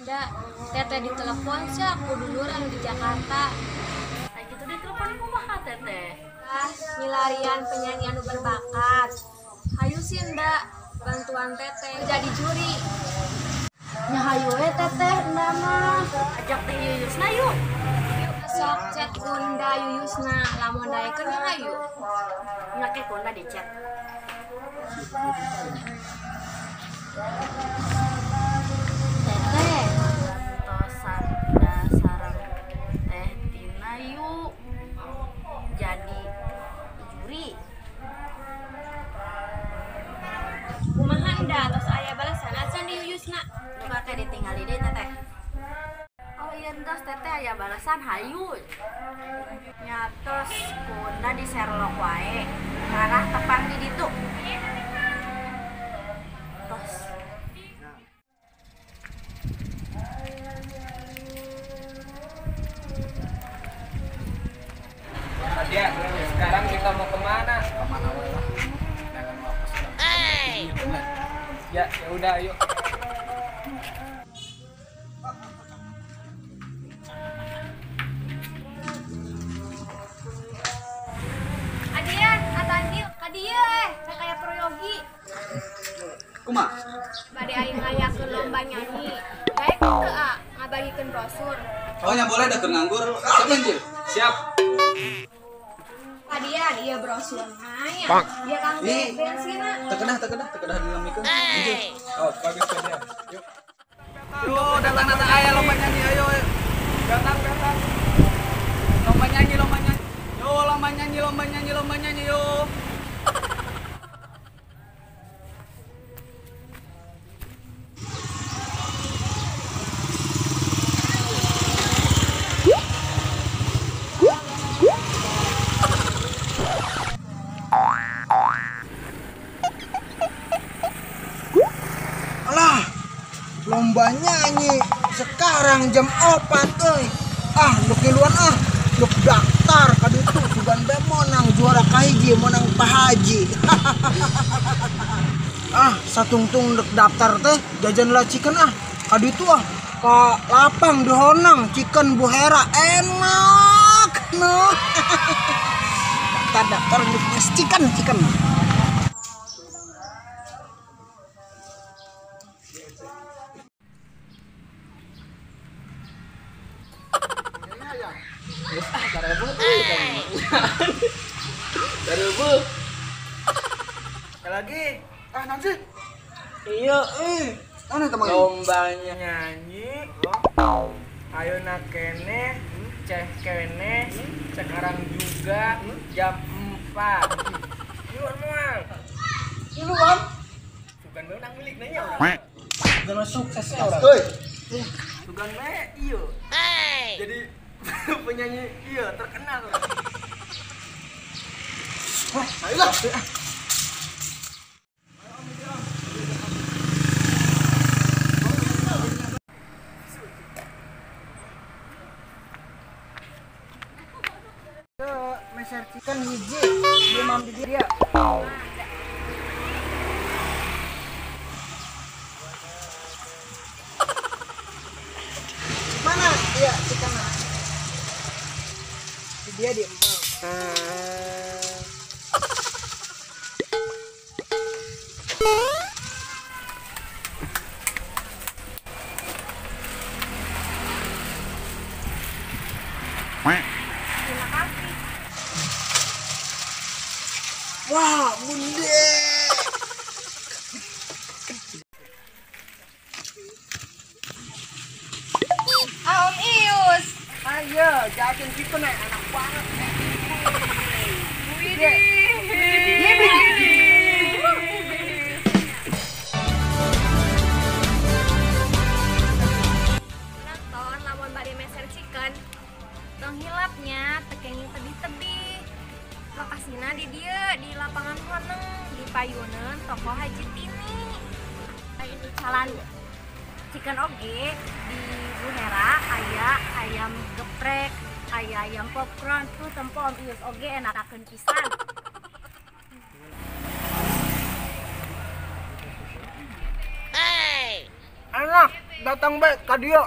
Nda, teteh ditelepon sih aku dulur anu di Jakarta. Kayak gitu ditelepon kumaha teteh? Ah, milarian penyanyi anu berbakat. Hayu sih Nda, bantuan teteh jadi juri. Nya hayu we teteh Nda mah. Ajak teh Yuyusna yuk. Sok chat Bunda Yuyusna, lamun daekeun nya hayu. Nya ke Bunda di chat. Teteh, tosan sareng teh Tina yuk jadi juri. Kumaha Nda, tos aya balasan acan di Yuyusna. Nu kakek ditinggali deui teteh. Oh iya entos teteh aya balasan hayu. Nya tos Bunda di Sherlock wae. Ngarah tepang di ditu. Tos. Ya, sekarang kita mau kemana? Kemana wae lah. Jangan mau kesana. Ya, ya udah ayo. Adian, Atandil, ka dieu kayak proyogi. Kumaha? Bade aing ngayakeun lomba nyanyi. Daek teu a ngabagikeun brosur. Oh, nya boleh da keur nganggur. Siap anjir. Siap. Adian, iya brosurna nya. Ieu Kang bensinna. Tekedah dinamikeun. Oh, bagus ya. Yuk. Yo, datang-datang aya lomba nyanyi ayo. Datang. Lomba nyanyi. Yo, lomba nyanyi yo. Alah, lomba nyanyi sekarang jam 4 euy. Ah, nu kiluan ah, nu daftar ka ditu sugan bae menang juara kahiji, menang pahaji. Ah, satungtung dek daftar teh jajan lah chicken ah. Ka ditu ah, ka lapang di Honang chicken Bu Hera enak no. Daftar chicken. Lagi ah nanti iya mana teman lomba nyanyi ayo nak kene ceh kene sekarang juga jam 4 yuk mual Kiluan sugan bae nang milik nanya orang sugan sukses ya orang euy sugan bae iyo jadi penyanyi iya terkenal. Wah, ayolah. Meser chicken hiji, 5 di dia. Mana? Iya, chicken. Dia di empang. Terima kasih. Wah, bunde. Ah, Om Ius. Ayo, jajan chicken enak banget. Penonton lamun bade meser chicken, tong hilapnya tekenging tebih-tebih. Lokasina di dieu di lapangan Honeng di payuneun toko Haji Tini. Ini calon chicken oge di Bu Hera aya ayam geprek, aya ayam popcorn tuh tempo Om Ius oge enakakeun pisan. Enak. Datang bae ka dieu.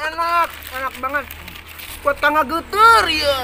Enak, enak banget. Kuat tangga geter ya.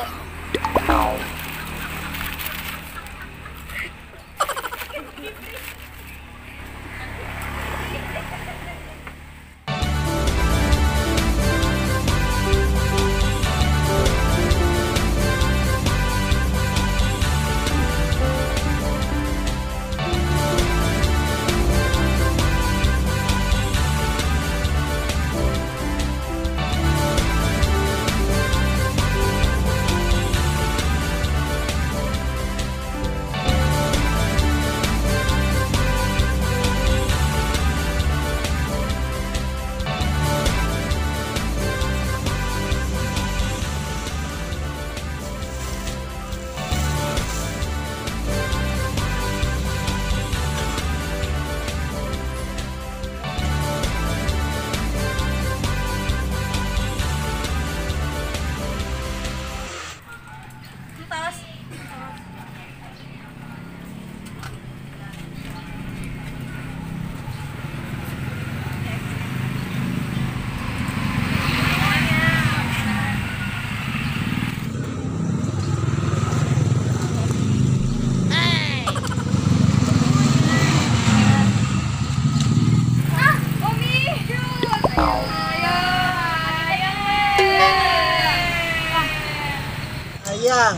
Ayang,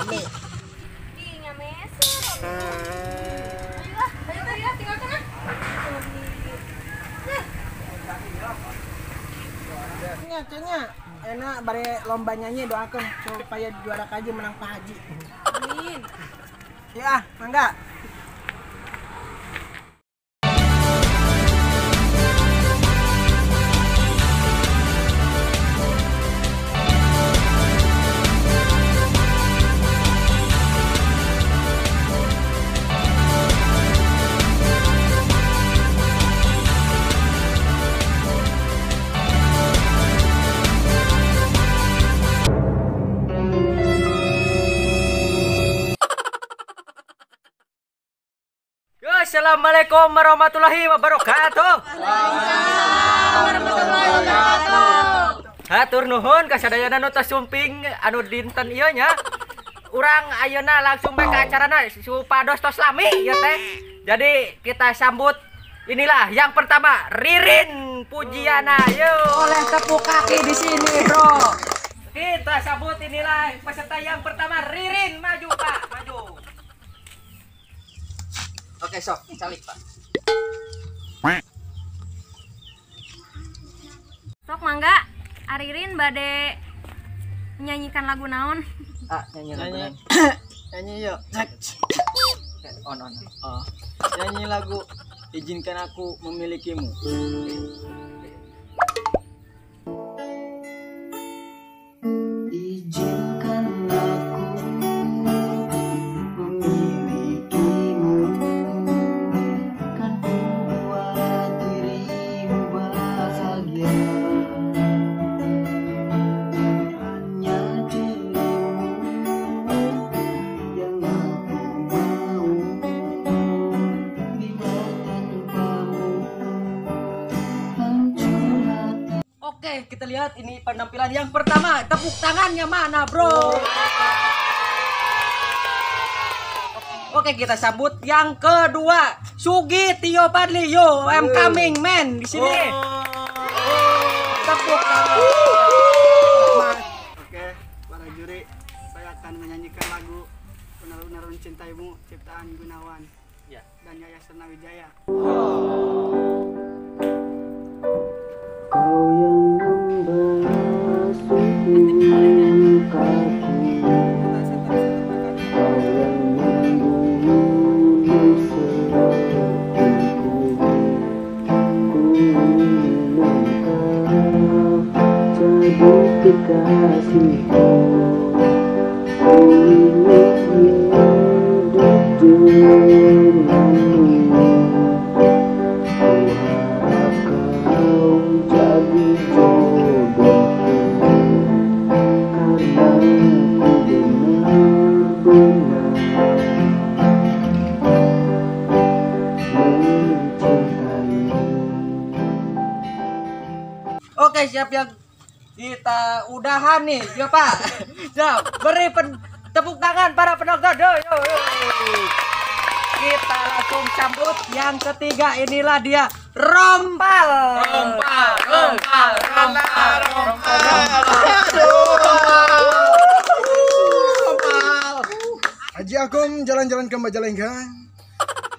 Ami. Kayaknya enak bare lomba nyanyi, doakan supaya juara kaji menang Pak Haji. Amin. Ya, mangga. Assalamualaikum warahmatullahi wabarakatuh. Waalaikumsalam warahmatullahi wabarakatuh. Hatur nuhun kasadayana nu tos sumping anu dinten ieu nya. Urang ayeuna langsung bae ka acarana supados tos lami ieu teh. Jadi kita sambut inilah yang pertama Ririn Pujiana. Yo. Oleh tepuk kaki di sini, Bro. Kita sambut inilah peserta yang pertama Ririn, maju Pak, maju. Oke, sok, calik, Pak. Sok mangga, Aririn bade menyanyikan lagu naon? Ah, nyanyi lagu. Nyanyi yuk. On on. Oh. Nyanyi lagu Izinkan Aku Memilikimu. Izinkan aku memilikimu, kan buat dirimu bahagia. Hanya dirimu yang aku mau, bila tanpamu hancur hati. Oke, kita lihat ini penampilan yang pertama. Tepuk tangannya mana, Bro? Oke, kita sambut yang kedua, Sugi Tio Padli. Yo, I'm coming, man. Di sini. Tepuk tangan. Oke, para juri, saya akan menyanyikan lagu Benar-benar Mencintaimu ciptaan Gunawan Ya. dan Yayasan Wijaya. Kau yang membasuh lukaku, kau yang membunuh sepiku. Ku ingin engkau jadi kekasihku, ku ingin hidup denganmu. Ku harap kau jadi jodohku, karena ku benar-benar mencintaimu. Oke, siap yang kita udahan nih, ya Pak. Siap, beri tepuk tangan para penonton. Yo, yo, yo. Kita langsung sambut yang ketiga, inilah dia Rompal. Rompal, rompal, rompal, rompal, rompal. Haji Akum jalan-jalan ke Majalengka.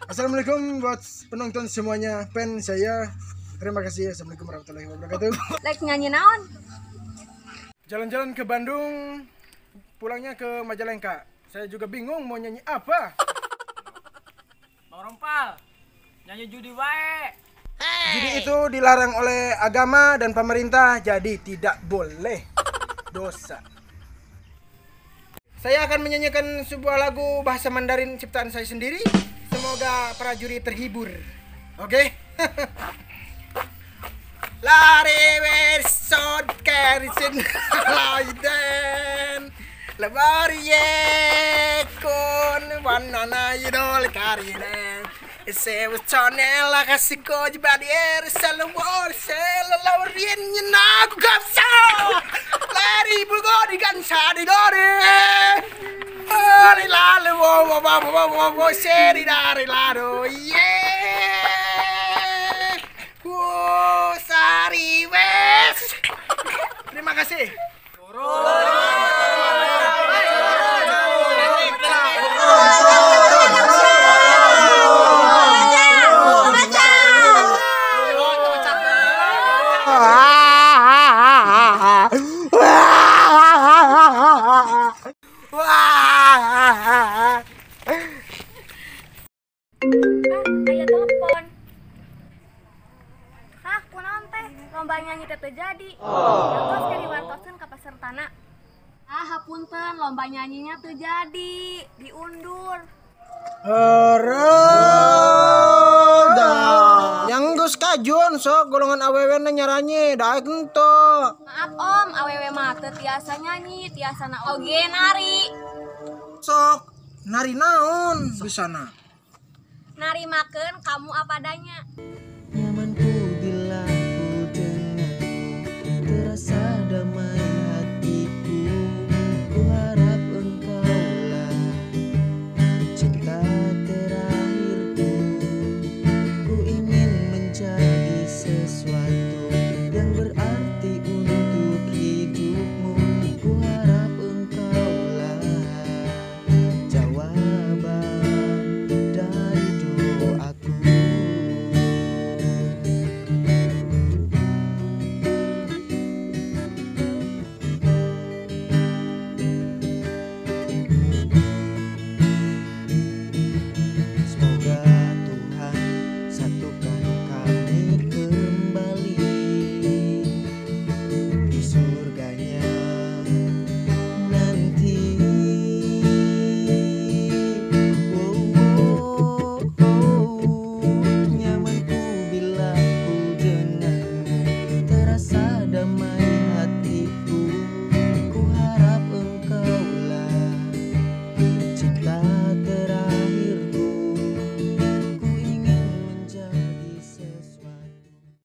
Assalamualaikum buat penonton semuanya, fan saya. Terima kasih. Assalamualaikum warahmatullahi wabarakatuh. Like nyanyi naon? Jalan-jalan ke Bandung, pulangnya ke Majalengka. Saya juga bingung mau nyanyi apa. Bang Rompal, nyanyi judi wae. Judi itu dilarang oleh agama dan pemerintah, jadi tidak boleh. Dosa. Saya akan menyanyikan sebuah lagu bahasa Mandarin ciptaan saya sendiri. Semoga para juri terhibur. Oke? Lari besok kerisin laiden lebari kun wanana idol karinen sewu chonela kasih ko jibadier salawor selalawrien nyenaku kapsa lari bugo di gansa di dore ari lalu wo wo wo wo wo wo seri dari lado yeah. Sari wes. Terima kasih. Aya telepon. Hah, kunaon teh? Lomba nyanyi teh teu jadi. Terus ke diwartoseun ka pesertana. Ah, hapunten, lomba nyanyinya teu jadi, diundur. Heureuda. Yang geus kajon sok golongan awewe na nyaranyi, daek henteu. Maaf Om, awewe mah teu tiasa nyanyi, tiasa na oge nari. Sok nari naon bisana? Narimakeun kamu apa adanya. Nyaman ku